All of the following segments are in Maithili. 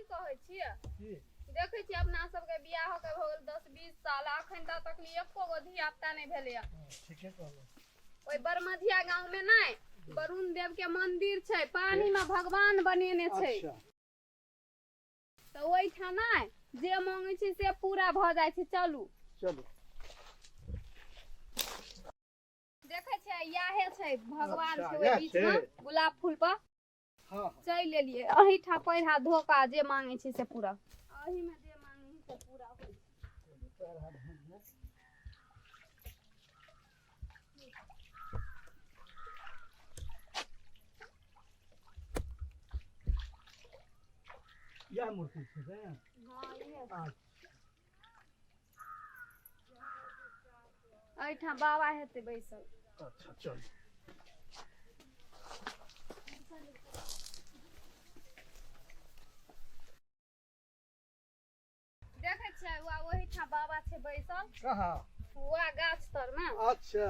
कथी कहै छियै? देखै छियै अपना सबके बियाह के भऽ गेल 10-20 साल, अखन तक एको गो धिया पुता नहि भेलैया। ठीके कहलहुँ। ओहि बरमधिया गाँव में नहि वरुण देव के मंदिर छै, पानी में भगवान बनेने छै। अच्छा। तऽ ओहिठाम नहि जे मांगै छै से पूरा भऽ जाइ छै। चलू चलू। देखै छियै इएहे छै भगवान अच्छा, छै ओहि इएह बीच छै। में गुलाब फूल पर। हाँ, हाँ। चलि एलियै एहिठाम पैर हाथ धो कऽ जे मांगै छै से पूरा, एहिमे जे मांगै छै से पूरा होइ छै। पैर हाथ धो लिअ। इएह मूर्ति छै से? हाँ, इएह। अच्छा। एहिठाम बाबा हेतै बैसल। अच्छा चलू। देखै छियै ओहिठाम बाबा छै बैसल। कहाँ? वएह गाछ तर मे। अच्छा,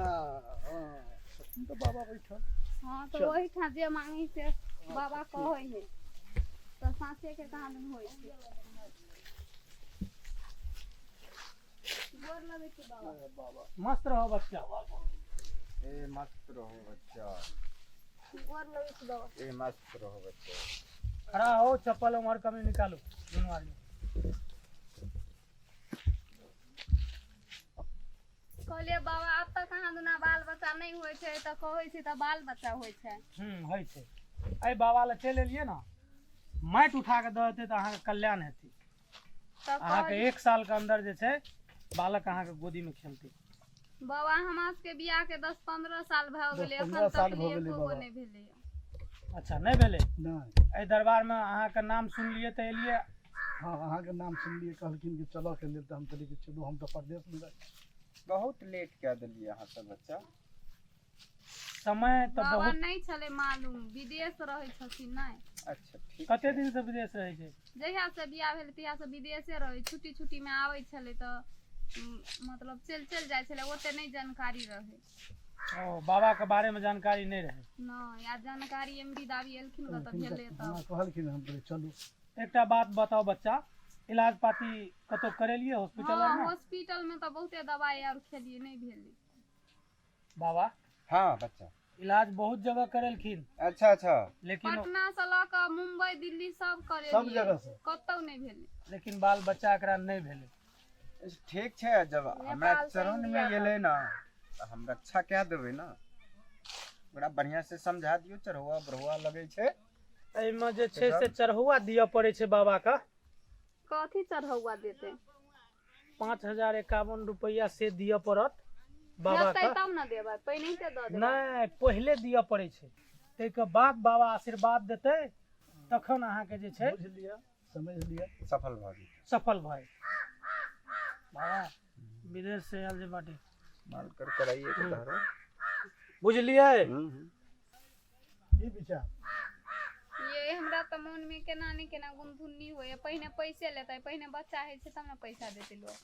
हाँ, छथिन तऽ बाबा बैठल। हाँ, तऽ चलू। ओहिठाम जे मांगी से बाबा कहै है, तऽ साँचे के कहाँ दिन होइ छै। गोर लगै छै बाबा। बाबा मस्त रहो बच्चा। ए मस्त रहो बच्चा। गोर लगै छै बाबा। ए मस्त रहो बच्चा। खड़ा हो, चप्पल उम्हर कमी निकालू दुनू आदमी। कहलियै बाबा आब तक अहाँ दुना बाल बच्चा नहि होइ छै, तऽ कहै छै तऽ बाल बच्चा होइ छै। होइ छै। एहि बाबा लग चलि एलियै ने, माटि उठा कऽ दऽ देतै तऽ अहाँके कल्याण हेतै। तऽ अहाँके 1 साल के अंदर जे छै बालक अहाँके गोदी में खेलतै। बाबा हमरा सबके बियाह के 10-15 साल भऽ गेलै, 10-15 एखन साल तक भऽ गेलै एको गो बाबा। नहि भेलै। अच्छा, नहि भेलै? नहि। एहि दरबार में अहाँके नाम सुनलियै तऽ एलियै? हाँ, अहाँके नाम सुनलियै, कहलखिन कि चलऽ के लेल, तऽ हम कहलियै कि चलू, हम तऽ परदेश में रहै छी। बहुत लेट कए देलियै अहाँ सब बच्चा। समय तऽ बाबा बहुत नहि छलै मालूम, विदेश रहै छथिन। नहि। अच्छा ठीक। कते दिन से विदेश रहै छै? जहिया से बियाह भेलै तहिया से विदेशे रहै, छुट्टी छुट्टी में आबै छलै तऽ मतलब चलि चलि जाइ छलै, ओते नहि जानकारी रहै। ओ बाबा के बारे में जानकारी नहि रहै? नहि, आ जानकारी एमडी दाबी एलखिन गऽ तऽ भेलै तऽ। हाँ, कहलखिन, हम कहलियै चलू। एकटा बात बताउ बच्चा, इलाज पाती कतौ करेलियै हॉस्पिटल? हाँ, हॉस्पिटल में तऽ बहुते दवाई आर खेलियै, नहि भेलै। बाबा। हाँ बच्चा। इलाज बहुत जगह करेलखिन। अच्छा अच्छा। लेकिन पटना से लऽ कऽ मुंबई दिल्ली सब करेलियै, सब जगह से। कतौ नहि भेलै। लेकिन बाल बच्चा एकरा नहि भेलै। ठीक छै, जब हमरा नेपाल से चरण में इंडिया गेलै ना तऽ हम रक्षा कए देबै ना, ओकरा बढ़िया से समझा दियौ। चढ़ौआ बढ़ौआ लगै छै एहिमे जे छै से चढ़ौआ दिअ पड़ै छै बाबा के। कथी चढ़ौआ देतै? 5051 रुपैआ से दिअ पड़त बाबा हेतै के। तब ने देबै, पहिने से दऽ देबै। नहि, पहिले दिअ पड़ै छै, ताहिके बाद बाबा आशीर्वाद देतै, तखन अहाँके जे छै बुझि लिअ, समझि लिअ, सफल भऽ जेतै। सफल भऽ जेतै। बाबा विदेश से आयल जे बाटे माल कर कराइए के धरो। बुझलियै? की विचार? ये हमरा तऽ मोन में केना ने केना गुनधुन्नी होइए, पहिने पैसे लेतै, पहिने बच्चा होइ छै तब ने पैसा देतै लोक।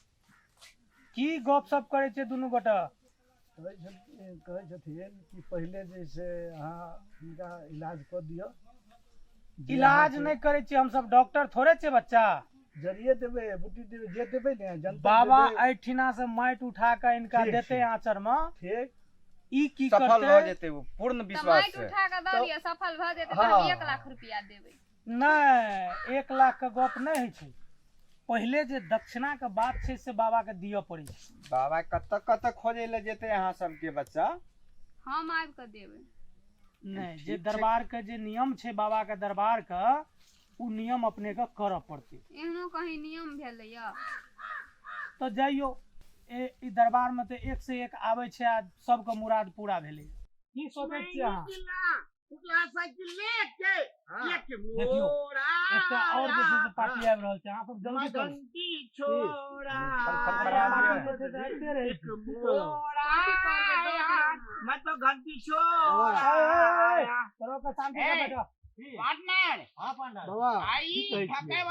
की गप सप करै छै दुनू गोटा? कहै छथिन कि पहिले जे छै अहाँ हिनका इलाज कऽ दिअ। इलाज नहि करै छियै हमसब, डॉक्टर थोड़े छियै बच्चा। जरिये देबै, बूटी देबै, जे देबै ने जनतब बाबा देबै। एहिठिना से माटि उठा कऽ इनका ठीक देतै छै। आँचर में। ठीक। ई की सफल करतै? भऽ जेतै ओ पूर्ण तऽ विश्वास माटि से। उठा कऽ दऽ दिअ, सफल भऽ जेतै तऽ हम हाँ। 1 लाख रुपया देबै। नहि, 1 लाख के गप नहि होइ छै, पहिले जे दक्षिणा के बात छै से बाबा के दिअ पड़ै छै। बाबा कतऽ कतऽ खोजै लए जेतै अहाँ सबके बच्चा? हम आबि कऽ देबै। नहि, जे ठीक छै। दरबार के जे नियम छै बाबा के दरबार के, ओ नियम अपने के करऽ पड़तै। एहनो कहीं नियम भेलैया? तऽ जाइयो, ई दरबार में तऽ 1 से 1 आबै छै आ सबके मुराद पूरा भेलै। की सोचै छियै अहाँ? देखियौ, एकटा और जे छै से पार्टी आबि रहल छै, अहाँ सब जल्दी करू। पार्टी जे छै से आबिते रहै छै। कथी करबै दऽ दियौ ने। ओए, ओए, तोरा के शांति से बैठो। बाबा की कहै छियै?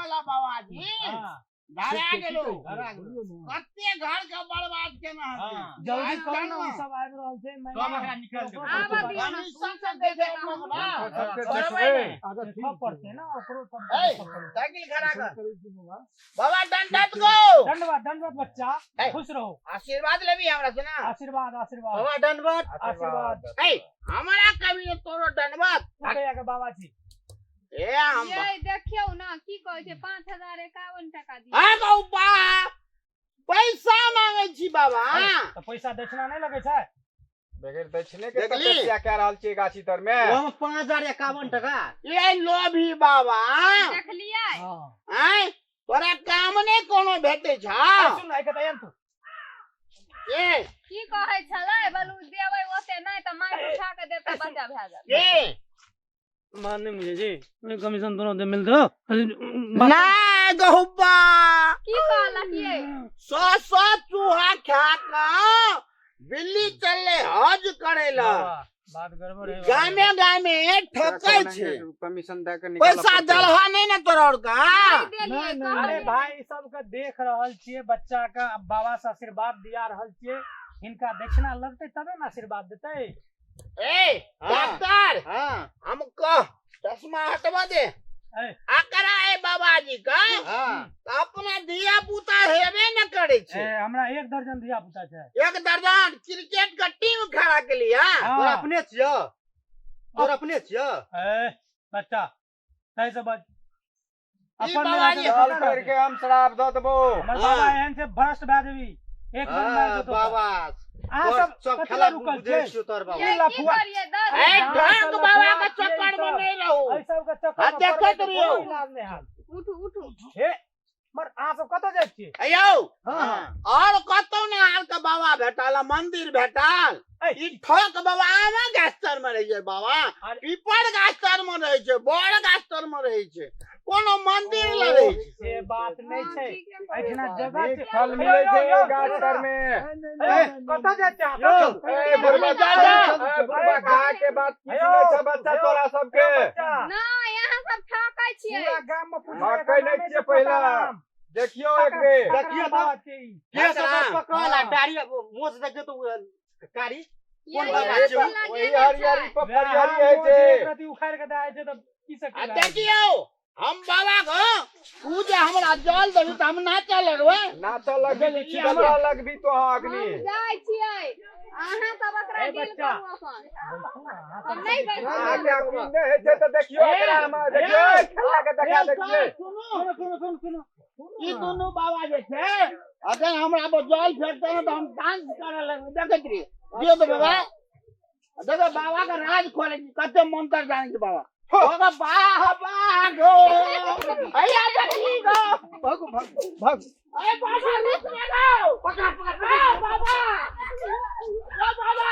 हाँ। धरा गेलो। धरा गेलो। कते घर के बर्बाद केना हथिन। जल्दी आइ करू चल ने, ना। ओ सब आबि रहल छै। सब एकरा निकालि देबै। आबऽ दियौ ने, कमीशन ओ सब सब देतै देतै तऽ हम हमरा। सबके छोड़बै देखबै। नहि। अच्छा, देखऽ ठीक पड़तै ने ओकरो सब। ऐ, देखऽ पड़तै। साइकिल खड़ा कर। करै छी बाबा। बाबा दंडत गो। दंडवत दंडवत बच्चा, ऐ। खुश रहो। आशीर्वाद लेबी हमरा से ना? आशीर्वाद आशीर्वाद। बाबा दंडवत। आशीर्वाद। ऐ, हमरा कभी ने तोरो दंडवत। तू कहिया के बाबा छी? ए हम ये देखियौ ने की कहै छै, 5051 टका दियौ। आ गौ बा, पैसा मांगे छी बाबा। तऽ पैसा दक्षिणा नहि लगै छै? बगैर दक्षिणे के देखली? तपस्या कए रहल छियै गाछी तर मे। ओहिमे 5051 टका। ये लोभी बाबा। देखलियै? हँ। आय तोरा काम नहि कोनो भेटै छौ? ऐ, सुन ने, एके तऽ तू। ए की कहै छलै, बलू देबै ओते नहि तऽ मारि उठा के देतै, बच्चा भए जायत। ए मान नहीं मुझे जी, कमीशन दोनों दे मिल दो। ना गहुबा। की कहलक ये? सौ सौ चूहा खा कऽ बिल्ली चलले हज करे ला। बात गड़बड़ है। गामे गामे ठकै छै। कमीशन दए के निकालऽ पैसा पड़तै। दलहा नहि ने तोरा और का? नहि देलियै, नहि, नहि, अरे कहलियै। भाई, सबके देख रहल छियै, बच्चा के बाबा से आशीर्वाद दिया रहल छियै। हिनका दक्षिणा लगतै तबे ने आशीर्वाद देतै। ए डॉक्टर, हाँ हम कह चश्मा हटवा दे। ऐ। आकरा ए बाबाजी का हाँ तऽ अपना धिया पुता हेबे न करे छै। ए, हमरा एक दर्जन धिया पुता छै। एक दर्जन क्रिकेट के टीम खड़ा के लिए। तोर हाँ। अपने छियो, तोर अपने छियो। ए बच्चा, सही से बच। ई अपन बाबाजी मेला चल से कर के हम शराब दऽ देबो। हमर बाबा एहन छै, भ्रष्ट भए जेबी एक बेर मारि हाँ, देतौ। बाबा अहाँ तोर सब सब कथी खेला लए रुकल बुझै छियै? छियो तोर बाबा। ये की लफुआ। करियै, दऽ ए दियौ। ढंग बाबा के चक्कर में नहीं रहू। एहि सबके चक्कर आ में देखैत पड़बै तऽ रहियौ। कोनो इलाज नहि हैत। उठू उठू। हे मर, अहाँ सब कतऽ जाइ छियै? अयौ हाँ और कतौ ने आर के बाबा भेटल, मंदिर भेटल। ऐ, ई ठक बाबा आमा गाछ तर में रहै छै बाबा, अरे- पीपर गाछ तर में रहै छै, बड़ गाछ तर में रहै छै, कोनो मंदिर लग रहै छै। से बात नहि हँ, छै। ठीके कहै एहिठिना छी। जगह नीक छै। फल मिलै छै यौ, यौ, ओहि गाछ तर मे। नहि, नहि, ए, नहि, नहि, कतऽ जाइ छियै अहाँ यौ, सब? ए बुढ़बा, जा, जा। ए बुढ़बा, कहा के बात की यौ, सुनै छै बच्चा यौ, तोरा सबके? बच्चा, नहि, अहाँ सब ठकै छियै। पूरा गाम में पुछबै, मकइ एकर नहि नामे छियै छै पहिला। तोताराम। देखियौ एक बेर। देखियौ तऽ। बाबा छै ई। के सब हाँ। पकड़ल आ हाँ। दाढ़ी मोछ देखियौ तऽ कारी ये कोन बाबा ये छै? लगे ओही ने हरियरी छै। पर वएह हरियरी होइ मोछ छै। एक रति उखाड़ि के दए छै तऽ की आ सके। देखियौ हम बाबा के, तू जे हमरा जल देबी तऽ हम नाचऽ लगबै। नाचऽ लगबी, ई हमरा- चिल्ला लगबी तो अग्नि। हम जाइ छियै, अहाँ सब एकरा ए डील बच्चा। करू अपन। हम नहि बैठबै। अहाँके अखनी नहि होइ छै तऽ देखियौ एकरा हम देखियौ खेला के देखा दै छियै। सुनू सुनो सुनो सुनो सुनो। ई दुनू बाबा जे छै अगर हमरा पर जल फेंकते ने तऽ हम डांस करऽ लगबै। देखैत रहियै, दियौ तऽ बाबा। देखो बाबा के राज खोले छी, कते मंत्र जानै छै बाबा। बाबा बाबा गो अया देखी गो, भग भग भग। अरे बाबा रुक ना गो, पकड़ पकड़। ए बाबा, ओ बाबा।